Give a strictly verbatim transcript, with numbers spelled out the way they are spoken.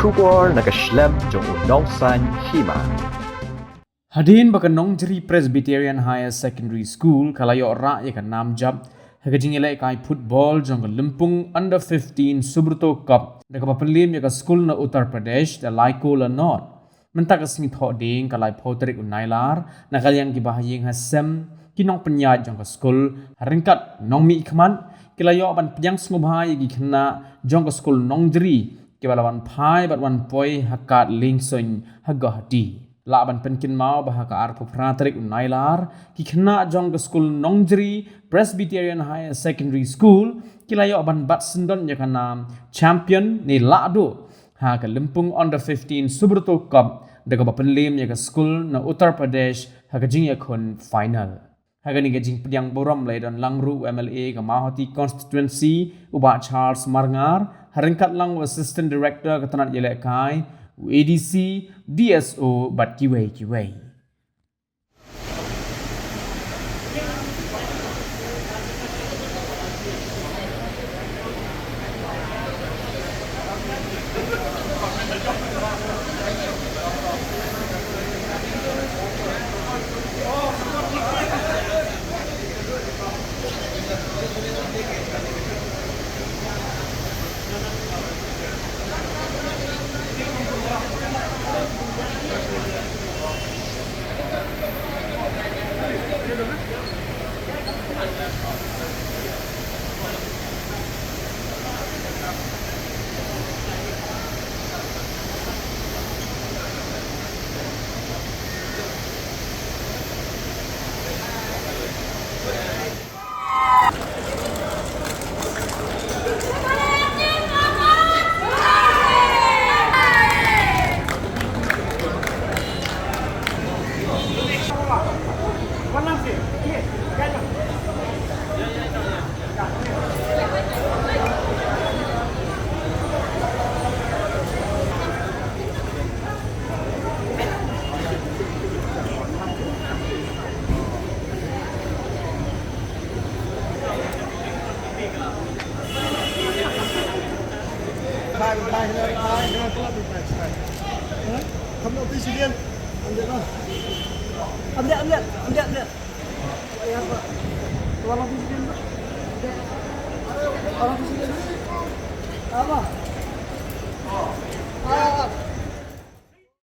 Khubor na ka shlem jong u nongsaiñ hima. Hadien ba ka Nongjri Presbyterian Higher Secondary School ka la ïoh rah ïa ka nam jop ha ka jingïalehkai football jong ka Lympung Under fifteen Subroto Cup da kaba pynliem ïa ka skul na Uttar Pradesh da lai kol la nod. Mynta ka sngi Thohdieng ka laiphew tarik u Nailar, na ka liang ki bahaïing hasem, ki nongpynïaid jong ka skul, ha ryngkat nongmihkhmat, ki la ïoh ban pdiang sngewbha ïa ki khynnah jong ka skul Nongjri kiba la wan phai bad wan poi ha kad liengsuiñ ha Guwahati. Lah ban pynkynmaw ba ha ka arphew phra tarik u Nailar, ki khynnah jong ka skul Nongjri Presbyterian Higher Secondary School ki la ïoh ban bat syndon ïa ka nam champion ne lahduh ha ka Lympung Under fifteen Subroto Cup da kaba pynliem ïa ka skul na Uttar Pradesh ha ka jingïakhun final. Ha kane ka jingpdiang burom la ïadon lang ruh u M L A ka Mawhati Constituency, u Bah Charles Marngar, ha ryngkat lang u Assistant Director ka tnat ïalehkai, u A D C, D S O bad kiwei kiwei.